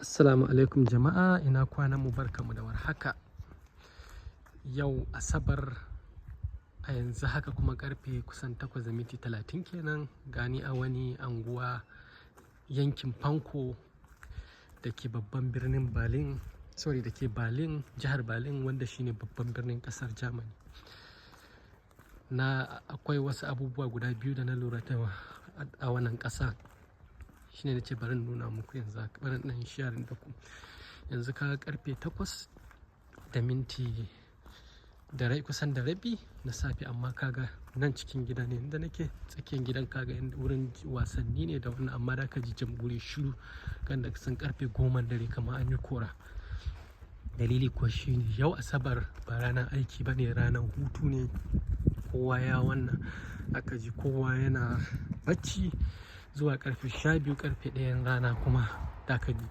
Assalamu alaikum jama'a, ina kwanan mu, barkamu da warhaka. Yau Asabar, a yanzu haka kuma karfe kusan 8:30 kenan, gani a wani anguwa yankin Pankow da ke babban birnin Berlin, sorry, da ke Berlin, jihar Berlin, wanda shine babban birnin kasar Germany. Na akwai wasu abubuwa guda biyu da na lura da a wannan ƙasa. Shine nace bari in nuna muku yanzu haka, bari in ɗan sharing da ku. Yanzu kaga karfe 8 da minti da rai kusan da rabi na safe, amma kaga nan cikin gida ne inda nake, tsakiyar gidan, kaga wurin wasanni ne da wannan, amma da ka ji jam guri shiru kan da kusan karfe 10 dare kamar an yi kora. Dalili kuwa shine yau Asabar ba ranar aiki ba ne, ranar hutu ne. Kowa ya wannan aka ji kowa yana bacci zuwa karfe 12, karfe 1 rana kuma da ka ji.